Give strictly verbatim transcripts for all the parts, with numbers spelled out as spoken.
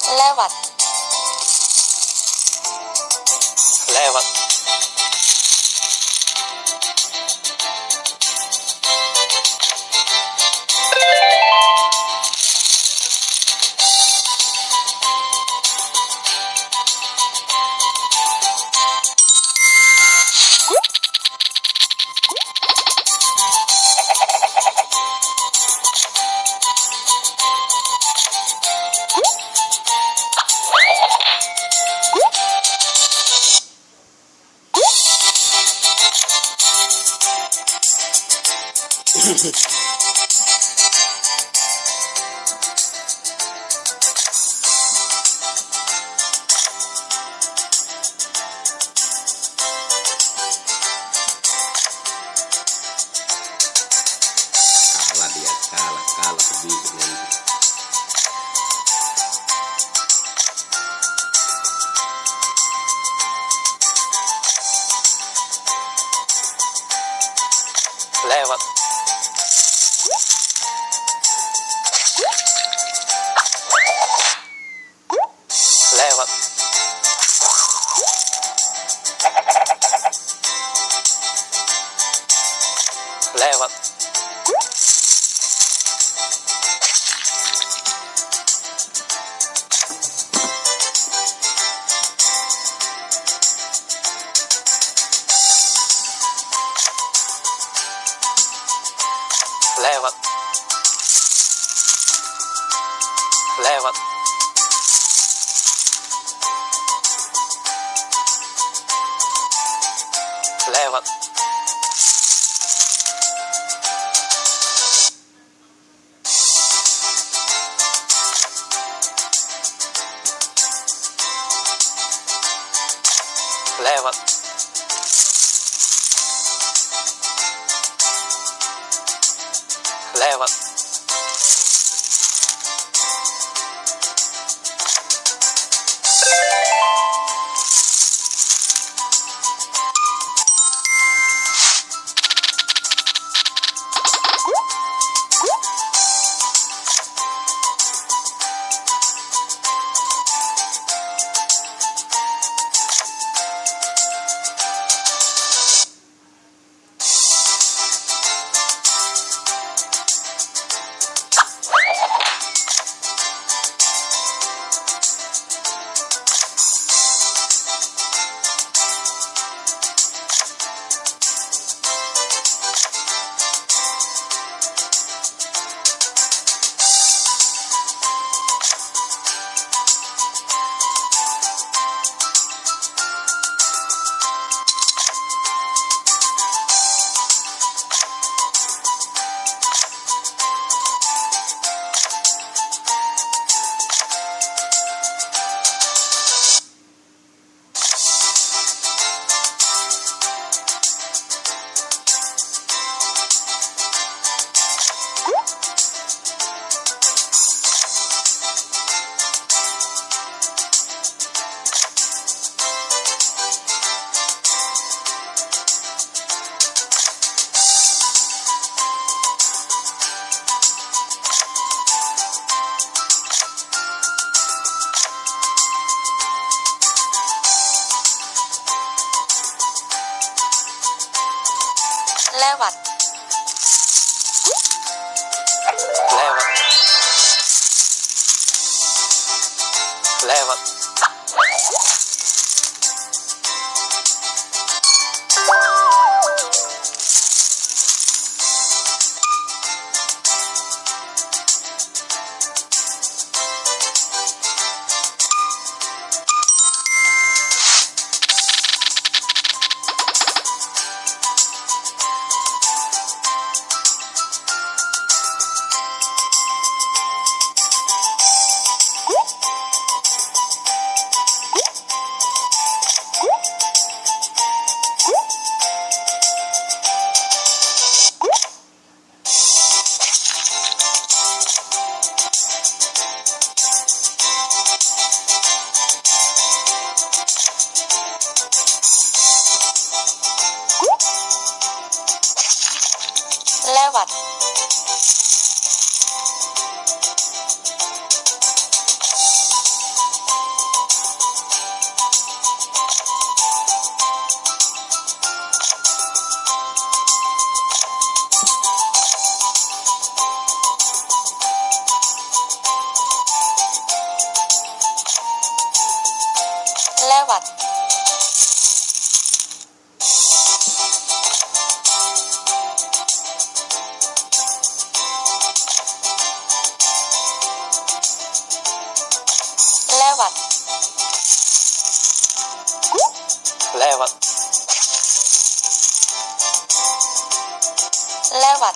Lewat. Lewat. Kalah dia, kalah, kalah sedih dengan Lewat. Lewat. Lewat. Lewat. Lewat. Lewat. Lewat. Lewat. Lewat. Lewat. Lewat. Lewat. Lewat. Lewat.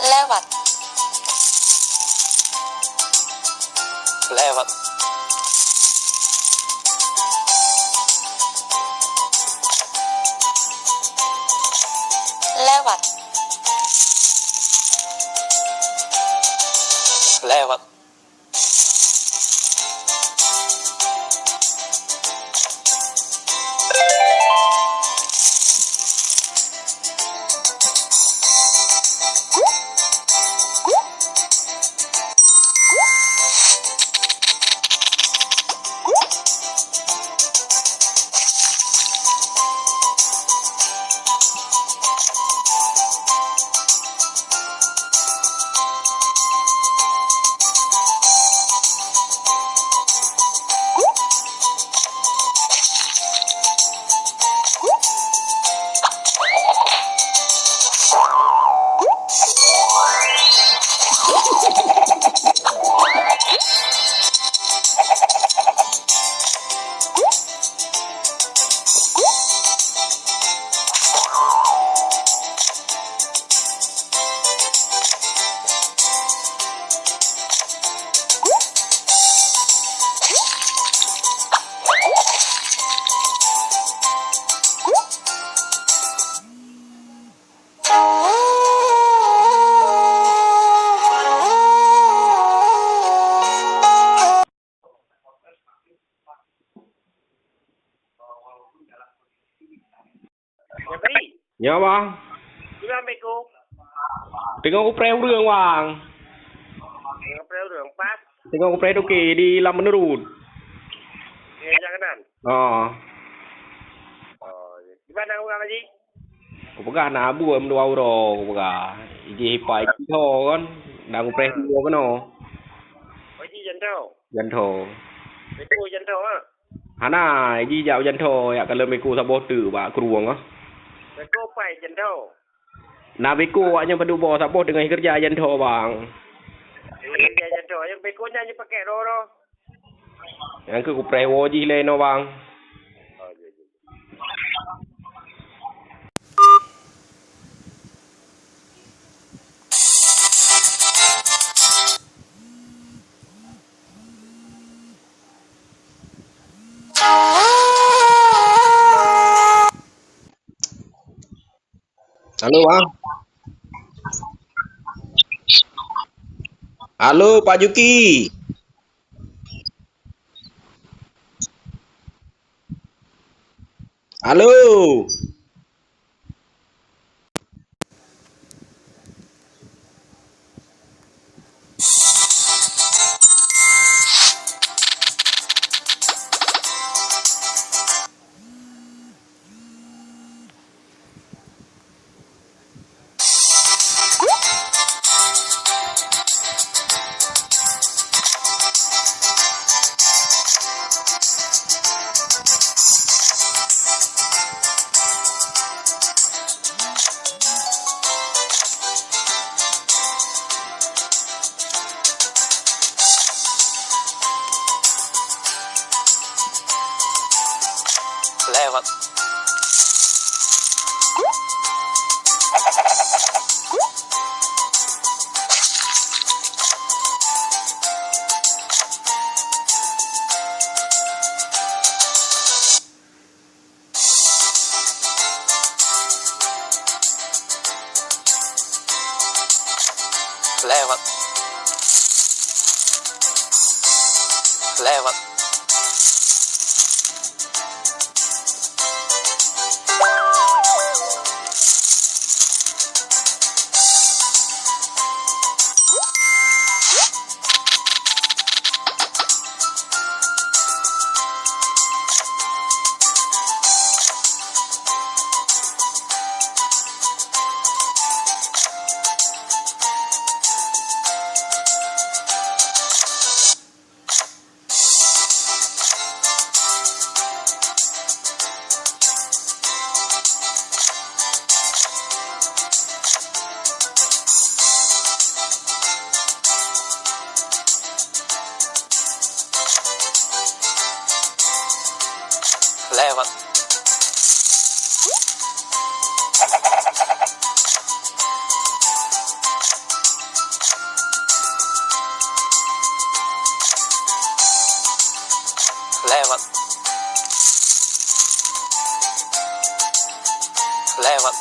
Lewat. Lewat. Lewat. Lewat. Lewat. Nyoe, Bang. Teungoh kupreh ureueng, Bang. Teungoh kupreh ureueng, pas? Teungoh kupreh toke di Lam Meunurut. Oh. Oh, di mana ureueng, Haji? Kupeugah na buet meudua uroe, kupeugah. Ijih ipak ijih tho kon, dan kupreh dua keunoe. Oh, ijih jan tho? Jan tho. Beko jan tho, ha? Hana, ijih jak jan tho, jak kalon beko saboh teuk bak krueng, ah. Beko pai jan tho? Na beko awak nyan padub boh saboh teungoh keureuja jan tho, Bang. Keureuja jan tho, nyang beko nyan jipakèk droe-droe. Nyang keu kupreh woe jih lé nyoe, Bang. Oh, iya, iya. Halo, Bang. Halo, Pak Juki. Halo. Lewat. Lewat. Lewat. Lewat. Lewat.